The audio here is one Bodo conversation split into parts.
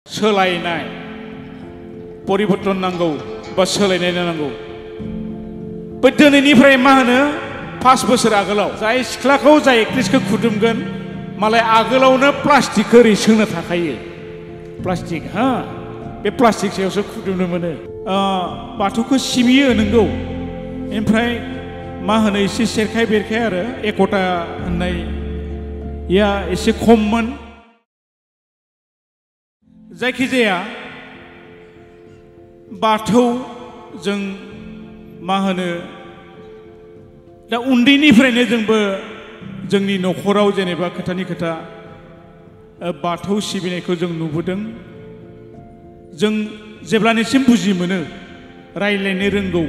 सोलायनाय परिबर्तन नांगौ बा सोलायनाय नांगौ। बै दिनैनिफ्राय मा होनो 5 बोसोर आगोलाव जाय सिख्लाखौ जाय एक्ट्रेसखौ खुदुमगोन मालाय आगोलावनो प्लास्टिकखौ ओरै सोंनो थाखायो। प्लास्टिक हा बे प्लास्टिक सायावसो खुदुमनो मोनो। बाथौखौ सिबियो नंगौ, ओमफ्राय मा होनो एसे सेरखाय बेरखाय आरो एकता होननाया एसे खममोन। जायखिजाया बाथौ जों मा होनो दा उन्दैनिफ्रायनो जोंबो जोंनि न'खराव जेनेबा खोथानि खोथा बाथौ सिबिनायखौ जों नुबोदों। जों जेब्लानिसिम बुजि मोनो रायलायनो रोंगौ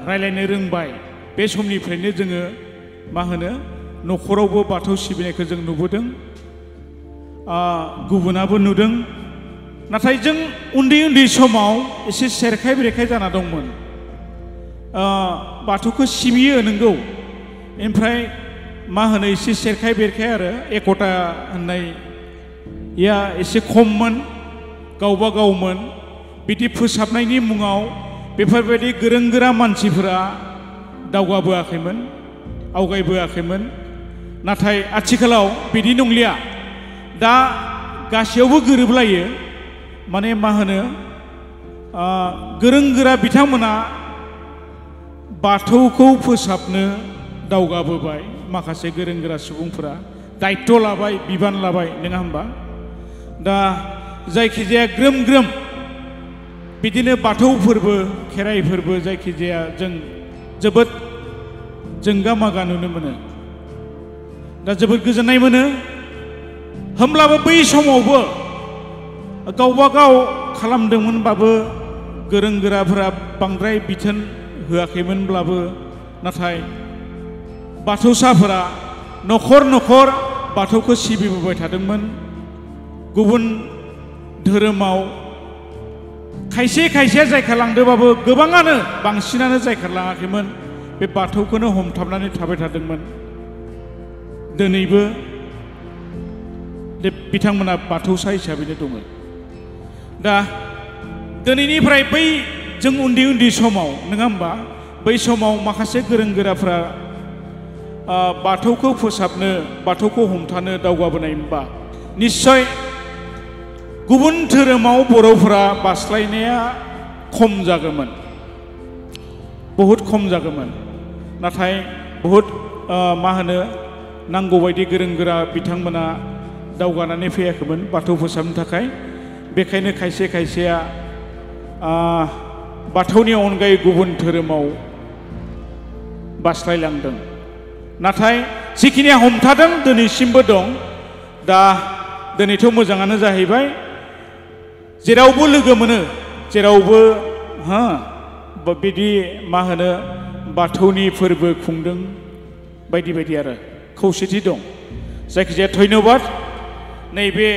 रायलायनो रोंबाय बे समनिफ्रायनो जोङो मा होनो न'खरावबो बाथौ सिबिनायखौ जों नुबोदों, गुबुनाबो नुदों। नाथाय जों उन्दै उन्दै समाव एसे सेरखाय बेरखाय जाना दंमोन। बाथौखौ सिबियो नंगौ, ओमफ्राय मा होनो एसे सेरखाय बेरखाय आरो एकता होननाया एसे खममोन, गावबा गावमोन। बिदि फोसाबनायनि मुङाव बेफोरबायदि गोरों गोरा मानसिफोरा दावगाबोआखैमोन, आवगायबोआखैमोन। नाथाय आथिखालाव बिदि नंलिया। दा गासैयावबो गोरोबलायो, माने मा होनो गोरों गोरा बिथांमोना बाथौखौ फोसाबनो दावगाबोबाय। माखासे गोरों गोरा सुबुंफोरा दायित्व लाबाय, बिबान लाबाय, नङा होमबा? दा जायखिजाया ग्रोम ग्रोम बिदिनो बाथौ फोरबो खेराइ फोरबो जायखिजाया जों जोबोद जोंगा मागा नुनो मोनो। दा जोबोद गोजोननाय मोनो। होमब्लाबो बै समावबो गावबा गाव खालामदोंमोनबाबो गोरों गोराफोरा बांद्राय बिथोन होआखैमोनब्लाबो, नाथाय बाथौसाफोरा न'खर न'खर बाथौखौ सिबिबोबाय थादोंमोन। गुबुन धोरोमाव खायसे खायसेया जायखारलांदोंबाबो गोबाङानो बांसिनानो जायखारलाङाखैमोन। बे बाथौखौनो हमथाबनानै थाबाय थादोंमोन। दिनैबो बिथांमोना बाथौसा हिसाबैनो दङ। दा दिनैनिफ्राय बै जों उन्दै उन्दै समाव, नङा होमबा? बै समाव माखासे गोरों गोराफ्रा बाथौखौ फोसाबनो, बाथौखौ हमथानो दावगाबोनायमोनबा निस्सय गुबुन धोरोमाव बर'फोरा बास्लायनाया खम जागौमोन, बहुद खम जागौमोन। नाथाय बहुद मा होनो नांगौबायदि गोरों गोरा बिथांमोना दावगानानै फैयाखैमोन बाथौ फोसाबनो थाखाय। बेखायनो खायसे खायसेया बाथौनि अनगायै गुबुन धोरोमाव बास्लायलांदों। नाथाय जिखिनिया हमथादों दिनैसिमबो दं। दा दिनैथ' मोजाङानो जाहैबाय, जेरावबो लोगो मोनो, जेरावबो बिदि मा होनो बाथौनि फोरबो खुंदों, बायदि बायदि आरो खौसेथि दं। जायखिजाया धन्यबाद। नैबे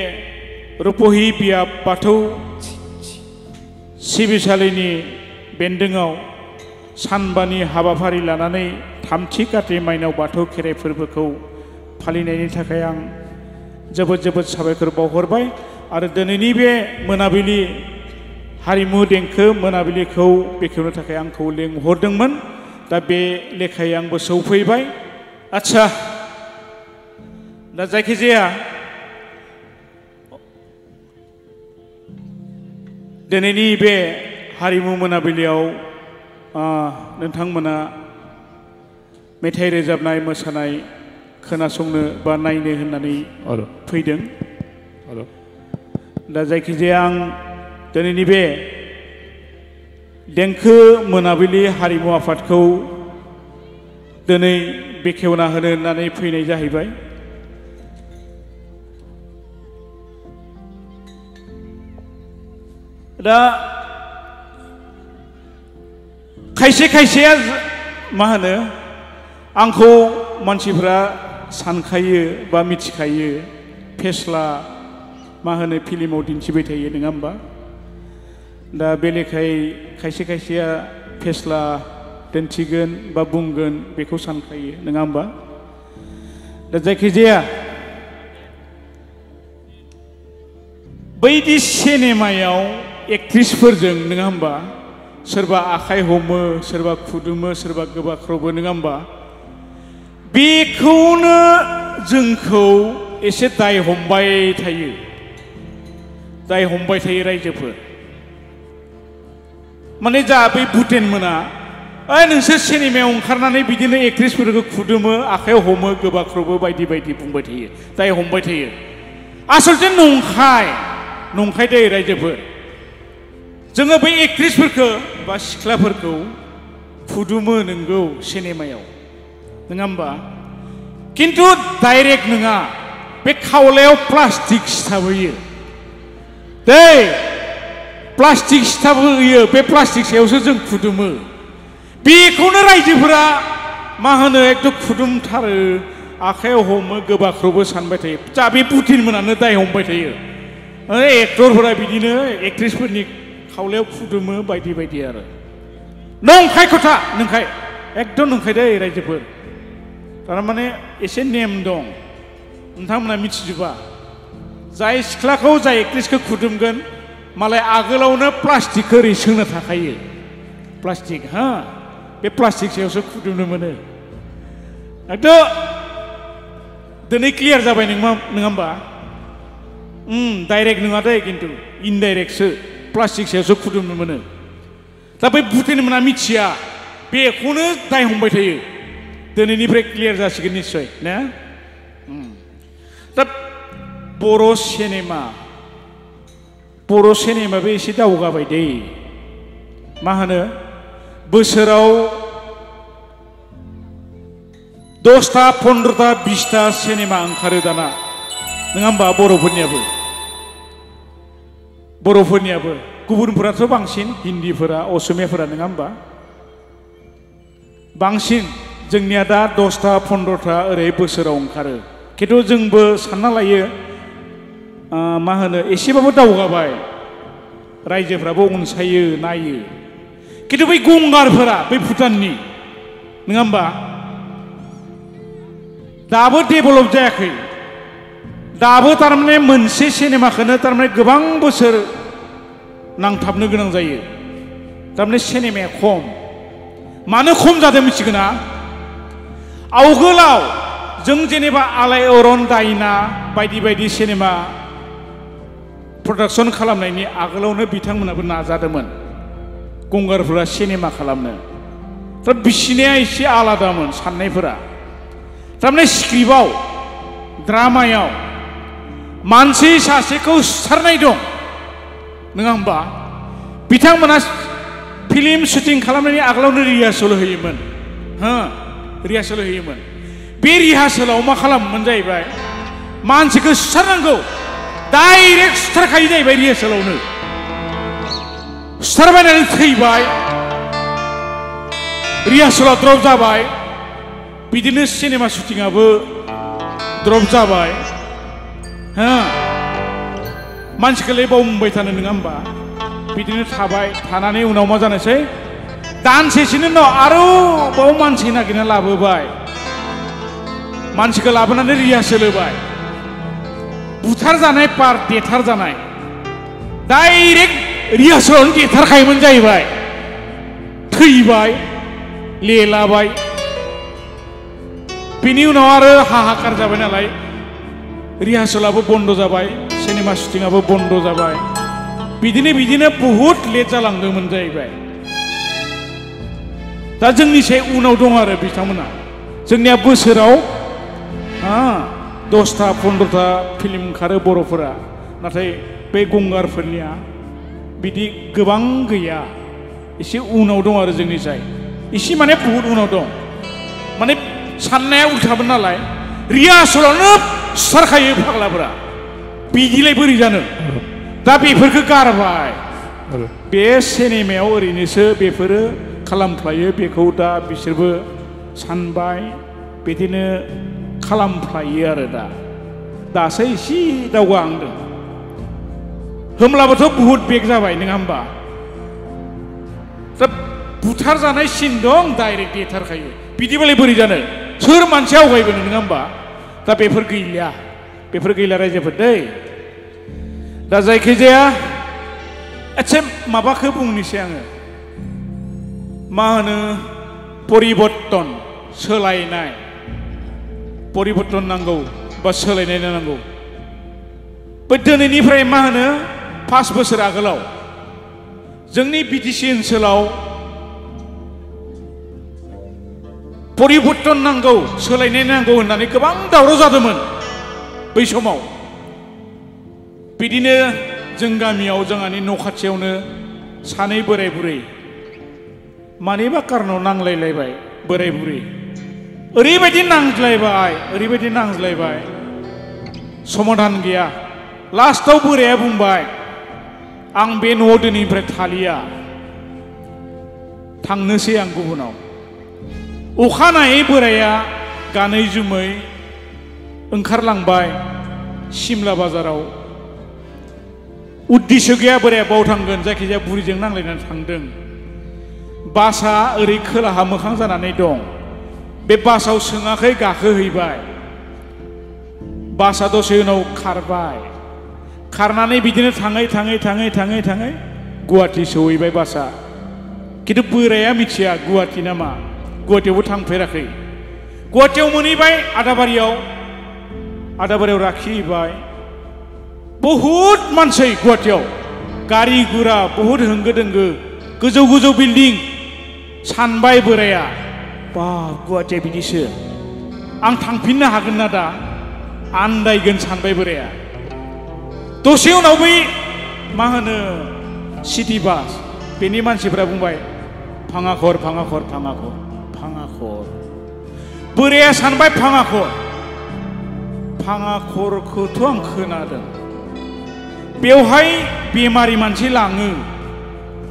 रुपहि बियाब बाथौ सिबिसालिनि बेन्दोङाव सानबानि हाबाफारि लानानै 3थि काति माइनाव बाथौ खेराइ फोरबोखौ फालिनायनि थाखाय आं जोबोद जोबोद साबायखर बावहरबाय। आरो दिनैनि बे मोनाबिलि हारिमु देंखो मोनाबिलिखौ बेखेवनो थाखाय आंखौ लेंहरदोंमोन। दा बे लेखायै आंबो सौफैबाय। आच्छा, दा जायखिजाया दिनैनि बे हारिमु मोनाबिलियाव नोंथांमोना मेथाइ रोजाबनाय, मोसानाय खोनासंनो बा नायनो होननानै फैदों। दा जायखिजाया आं दिनैनि बे देंखो मोनाबिलि हारिमु आफादखौ दिनै बेखेवना होनो होननानै फैनाय जाहैबाय। दा खायसे खायसेया मा होनो आंखौ मानसिफ्रा सानखायो बा मिथिखायो, फेस्ला मा होनो फिल्माव दिन्थिबाय थायो, नङा होमबा? दा बे लेखायै खायसे खायसेया फेस्ला दिन्थिगोन बा बुंगोन बेखौ सानखायो, नङा होमबा? दा जायखिजाया बैदि सिनेमायाव एक्ट्रिसफोरजों नङा होमबा सोरबा आखाइ हमो सोरबा खुदुमो सोरबा गोबाख्रबो नङा होमबा बेखौनो जोंखौ एसे दाय हमबाय थायो रायजोफोर माने जा बै भुटेन मोना नोंसोर सिनेमायाव ओंखारनानै बिदिनो एक्ट्रिसफोरखौ खुदुमो आखाइयाव हमो गोबाख्रबो बायदि बायदि बुंबाय थायो दाय हमबाय थायो आसलथे नंखाय दे रायजोफोर जोङो बै एक्ट्रिसफोरखौ बा सिख्लाफोरखौ खुदुमो नंगौ सिनेमायाव नङा होमबा किन्तु डाइरेक्ट नङा बे खावलायाव प्लास्टिक सिथाबहोयो दै प्लास्टिक सिथाबहोयो बे प्लास्टिक सायावसो जों खुदुमो बेखौनो रायजोफोरा मा होनो एकदम खुदुमथारो आखाइयाव हमो गोबाख्रबो सानबाय थायो जा बे पुतिन मोनानो दाय हमबाय थायो एक्टरफोरा बिदिनो एक्ट्रिसफोरनि खावलायाव खुदुमो बायदि बायदि आरो नंखाय खोथा नंखाय एकदम नंखाय दे रायजोफोर थारमाने एसे नेम दं नोंथांमोना मिथिजोबा जाय सिख्लाखौ जाय एक्ट्रिसखौ खुदुमगोन मालाय आगोलावनो प्लास्टिकखौ ओरै सोंनो थाखायो प्लास्टिक बे प्लास्टिक सायावसो खुदुमनो मोनो एकदम दिनै क्लियार जाबाय नङा होमबा डाइरेक्ट नङा दे किन्तु इनडाइरेक्टसो प्लास्टिक सायावसो खुदुमनो मोनो दा बै भुटेन मोना मिथिया बेखौनो दाय हमबाय थायो दिनैनिफ्राय क्लियार जासिगोन निश्चय ना दा बर' सिनेमाबो एसे दावगाबाय दे मा होनो बोसोराव 10टा 15टा 20टा सिनेमा ओंखारो दाना नङा होमबा बर'फोरनियाबो गुबुनफोराथ' बांसिन हिन्दीफोरा असमियाफोरा नङा होमबा बांसिन जोंनिया दा 10टा 15टा ओरै बोसोराव ओंखारो खिन्थु जोंबो सानना लायो मा होनो एसेबाबो दावगाबाय रायजोफ्राबो अनसायो नायो खिन्थु बै गंगारफोरा बै भुटाननि नङा होमबा दाबो डेभेलप जायाखै दाबो थारमाने मोनसे सिनेमाखौनो थारमाने गोबां बोसोर नांथाबनो गोनां जायो थारमाने सिनेमाया खम मानो खम जादों मिथिगौ ना आवगोलाव जों जेनेबा आलायारन दायना बायदि बायदि सिनेमा प्रडाक्सन खालामनायनि आगोलावनो बिथांमोनाबो नाजादोंमोन गंगारफोरा सिनेमा खालामनो दा बिसिनिया एसे आलादामोन साननायफोरा थारमाने स्क्रिप्टआव ड्रामायाव मानसि सासेखौ सुथारनाय दं नङा होमबा बिथांमोना फिल्म शुटिं खालामनायनि आगोलावनो रिहार्सेल होयोमोन बे रिहार्सेलाव मा खालामोमोन जाहैबाय मानसिखौ सुथारनांगौ डाइरेक्ट सुथारखायो जाहैबाय रिहार्सेलावनो सुथारबायनानै थैबाय रिहार्सेलाव द्रप जाबाय बिदिनो सिनेमा शुटिंआबो द्रप जाबाय मानसिखौलाय बाव बुंबाय थानो नङा होमबा बिदिनो थानानै उनाव मा जानोसै दानसेसोनि उनाव आरोबाव मानसि नागिरना लाबोबाय मानसिखौ लाबोनानै रिहार्सेल होबाय बुथारजानाय पार देथारजानाय डाइरेक्ट रिहार्सेलावनो देथारखायोमोन जाहैबाय थैबाय लेलाबाय बिनि उनाव आरो हाहाकार जाबाय नालाय रिहार्सेलाबो बन्द जाबाय सिनेमा शुटिंआबो बन्द जाबाय बिदिनो बहुद लेट जालांदोंमोन जाहैबाय दा जोंनि साय उनाव दं आरो बिथांमोना जोंनिया बोसोराव 10टा 15टा फिल्म ओंखारो बर'फोरा नाथाय बे गंगारफोरनिया बिदि गोबां गैया एसे उनाव दं आरो जोंनि साय एसे माने बहुद उनाव दं माने साननाया उल्थामोन नालाय रिहार्सेलावनो सुथारखायो फाग्लाफोरा बिदिलाय बोरै जानो दा बेफोरखौ गारबाय बे सिनेमायाव ओरैनोसो बेफोरो खालामफ्लायो बेखौ दा बिसोरबो सानबाय बिदिनो खालामफ्लायो आरो दासो एसे दावगाहांदों होमब्लाबोथ' बहुद बेक जाबाय नङा होमबा दा बुथारजानाय सिन दं डाइरेक्ट देथारखायो बिदिबालाय बोरै जानो सोर मानसिया आवगायबोनो नङा होमबा दा बेफोर गैला रायजोफोर दै दा जायखिजाया एसे माबाखौ बुंनोसै आङो मा होनो परिबर्तन सोलायनाय परिबर्तन नांगौ बा सोलायनाय नांगौ बै दिनैनिफ्राय मा होनो 5 बोसोर आगोलाव जोंनि बिटिसि ओनसोलाव परिबर्तन नांगौ सोलायनाय नांगौ होननानै गोबां दावराव जादोंमोन बै समाव बिदिनो जों गामियाव जोंहानि न' खाथियावनो सानै बोराय बुरै मानिबा कारनाव नांलायलायबाय बोराय बुरै ओरैबायदि नांज्लायबाय समाधान गैया लास्टआव बोराया बुंबाय आं बे न'आव दिनैनिफ्राय थालिया थांनोसै आं गुबुनाव अखानायै बोराया गानै जोमै ओंखारलांबाय सिमला बाजाराव उद्देश्य गैया बोराया बाव थांगोन जायखिजाया बुरिजों नांलायनानै थांदों बासआ ओरै खोलाहा मोखां जानानै दं बे बासाव सोङाखै गाखोहैबाय बासआ दसे उनाव खारबाय खारनानै बिदिनो थाङै गुवाहाटि सौहैबाय बासआ खिन्थु बोराया मिथिया गुवाहाटि नामा गुवाहाटियावबो थांफेराखै गुवाहाटियाव मोनहैबाय आदाबारियाव राखिहैबाय बहुत मानसि गुवाहाटियाव गारि गुरा बहुत होंगो दोंगो गोजौ बिल्डिं सानबाय बोराया बा गुवाहाटिया बिदिसो आं थांफिननो हागोन ना दा आन्दायगोन सानबाय बोराया दसे उनाव बै मा होनो सिटि बास बेनि मानसिफ्रा बुंबाय भाङाघर बोराया सानबाय भाङाघरखौथ' आं खोनादों बेवहाय बेमारि मानसि लाङो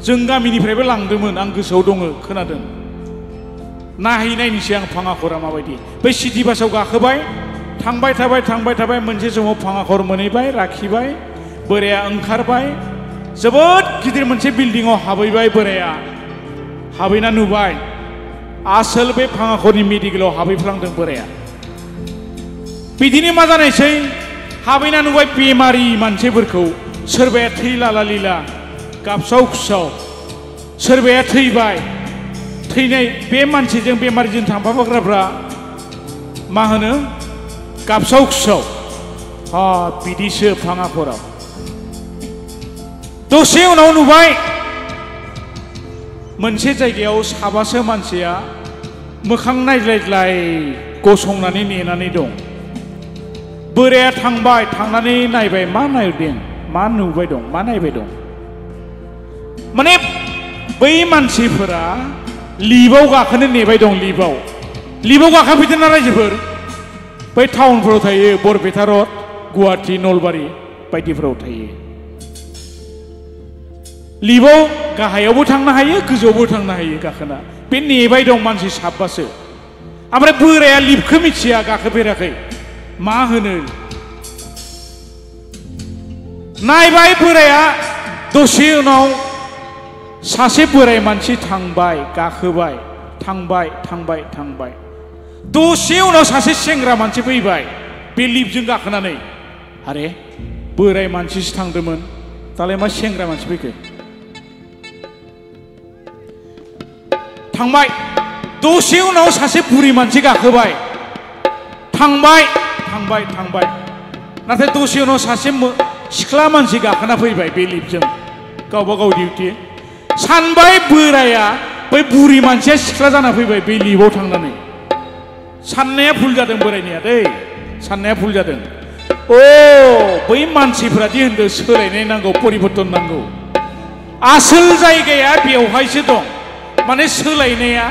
जों गामिनिफ्रायबो लांदोंमोन आं गोसोआव दङ खोनादों नायहैनायनिसै आं भाङाघरा माबायदि बै सिटि बासाव गाखोबाय थांबाय थाबाय मोनसे समाव भाङाघर मोनहैबाय राखिबाय बोराया ओंखारबाय जोबोद गिदिर मोनसे बिल्डिंआव हाबहैबाय बोराया हाबहैना नुबाय आसोल बे भाङाघरनि मेडिकेलाव हाबहैफ्लांदों बोराया बिदिनो मा जानायसै हाबहैना नुबाय बेमारि मानसिफोरखौ सोरबाया थैलाला लिला गाबसाव खुसाव सोरबाया थैबाय थैनाय बे मानसिजों बेमारिजों थांफाग्राफ्रा मा होनो गाबसाव खुसाव बिदिसो भाङाघराव दसे उनाव नुबाय मोनसे जायगायाव साबासो मानसिया मोखां नायज्लायज्लाय गसंनानै नेनानै दं बोराया थांबाय थांनानै नायबाय मा नायदों मा नुबाय दं मा नायबाय दं माने बै मानसिफोरा लिफआव गाखोनो नेबाय दं लिफआव गाखोफैदों ना रायजोफोर बै टाउनफोराव थायो बरपेटा रड गुवाहाटि नलबारि बायदिफोराव थायो लिफआव गाहायावबो थांनो हायो गोजौआवबो थांनो हायो गाखोना बे नेबाय दं मानसि साबबासो ओमफ्राय बोराया लिफखौ मिथिया गाखोफेराखै मा होनो नायबाय बोराया दसे उनाव सासे बोराय मानसि थांबाय गाखोबाय थांबाय दसे उनाव सासे सेंग्रा मानसि फैबाय बे लिफजों गाखोनानै आरे बोराय मानसिसो थांदोंमोन दालाय मा सेंग्रा मानसि फैखो थांबाय दसे उनाव सासे बुरि मानसि गाखोबाय थांबाय नाथाय दसे उनाव सासे सिख्ला मानसि गाखोना फैबाय बे लिफजों गावबा गाव डिउटि सानबाय बोराया बै बुरि मानसिया सिख्ला जाना फैबाय बे लिफआव थांनानै साननाया भुल जादों बोरायनिया दै साननाया भुल जादों बै मानसिफ्रा दि होनदों सोलायनाय नांगौ परिबर्तन नांगौ आसोल जायगाया बेवहायसो दं माने सोलायनाया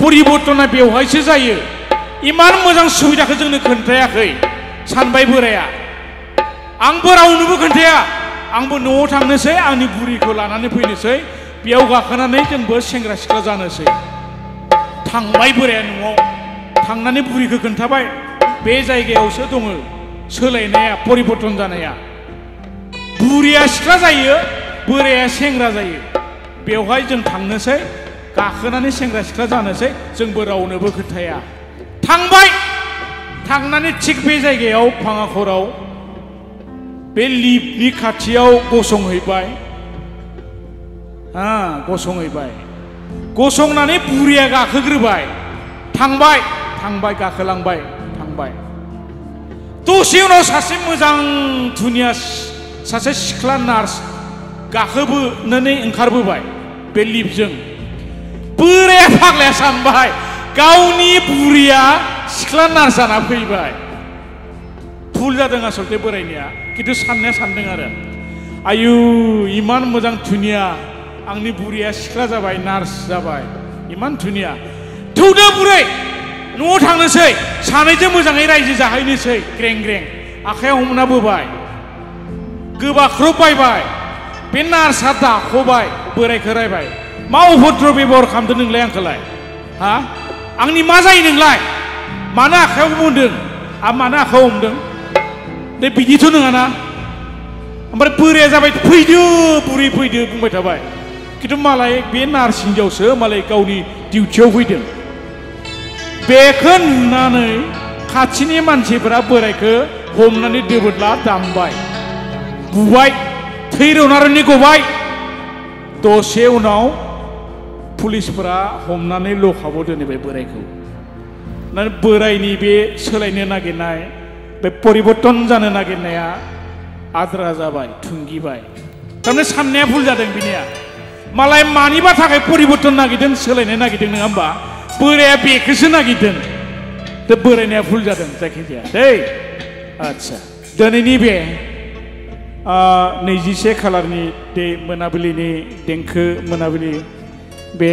परिबर्तना बेवहायसो जायो इमान मोजां सुबिदाखौ जोंनो खोन्थायाखै सानबाय बोराया आंबो रावनोबो खोन्थाया आंबो न'आव थांनोसै आंनि बुरिखौ लानानै फैनोसै बेयाव गाखोनानै जोंबो सेंग्रा सिख्ला जानोसै थांबाय बोराया न'आव थांनानै बुरिखौ खोन्थाबाय बे जायगायावसो दङ सोलायनाया परिबर्तन जानाया बुरिया सिख्ला जायो बोराया सेंग्रा जायो बेवहाय जों थांनोसै गाखोनानै सेंग्रा सिख्ला जानोसै जोंबो रावनोबो खोन्थाया थांबाय थांनानै थिग बे जायगायाव भाङाघराव बे लिफ्टनि खाथियाव गसंहैबाय गसंहैबाय गसंनानै बुरिया गाखोग्रोबाय थांबाय थांबाय गाखोलांबाय थांबाय दसे उनाव सासे मोजां धुनिया सासे सिख्ला नार्स गाखोबोनानै ओंखारबोबाय बे लिफ्टजों बोराया फाग्लाया सानबाय गावनि बुरिया सिख्ला नार्स जाना फैबाय भुल जादों आसलते बोरायनिया खिन्थु साननाया सानदों आरो आयु इमान मोजां धुनिया आंनि बुरिया सिख्ला जाबाय नार्स जाबाय इमान धुनिया थौदो बुरै न'आव थांनोसै सानैजों मोजाङै रायजो जाहैनोसै ग्रें ग्रें आखायाव हमना बोबाय गोबाख्रब बायबाय बे नार्सआ दाख'बाय बोरायखौ रायबाय मा अभद्र बेबहार खालामदों नोंलाय आंखौलाय हा आंनि मा जायो नोंलाय मानो आखायाव बुंदों आरो मानो आखायाव हमदों दे बिदिथ' नङाना ओमफ्राय बोराया जाबाय फैदो बुरै फैदो बुंबाय थाबाय खिन्थु मालाय बे नार्स हिन्जावसो मालाय गावनि डिउटियाव फैदों बेखौ नुनानै खाथिनि मानसिफोरा बोरायखौ हमनानै दोबोदला दामबाय बुबाय थै रनारनि गबाय दसे उनाव पुलिसफोरा हमनानै लकापआव दोनबाय बोरायखौ बोरायनि बे सोलायनो नागिरनाय बे परिबर्तन जानो नागिरनाया आद्रा जाबाय थुंगिबाय थारमाने साननाया भुल जादों बिनिया मालाय मानिबा थाखाय परिबर्तन नागिरदों सोलायनो नागिरदों नङा होमबा बोराया बेखौसो नागिरदों दा बोरायनाया भुल जादों जायखिजाया दै आच्छा दिनैनि बे 21 खालारनि बे मोनाबिलिनि देंखो मोनाबिलि बे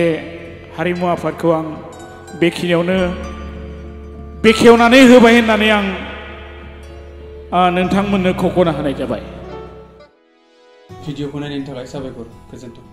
हारिमु आफादखौ आं बेखिनियावनो बेखेवनानै होबाय होननानै आं नोंथांमोननो खख'ना होनाय जाबाय भिडिअखौ नायनायनि थाखाय साबायखर गोजोन्थों।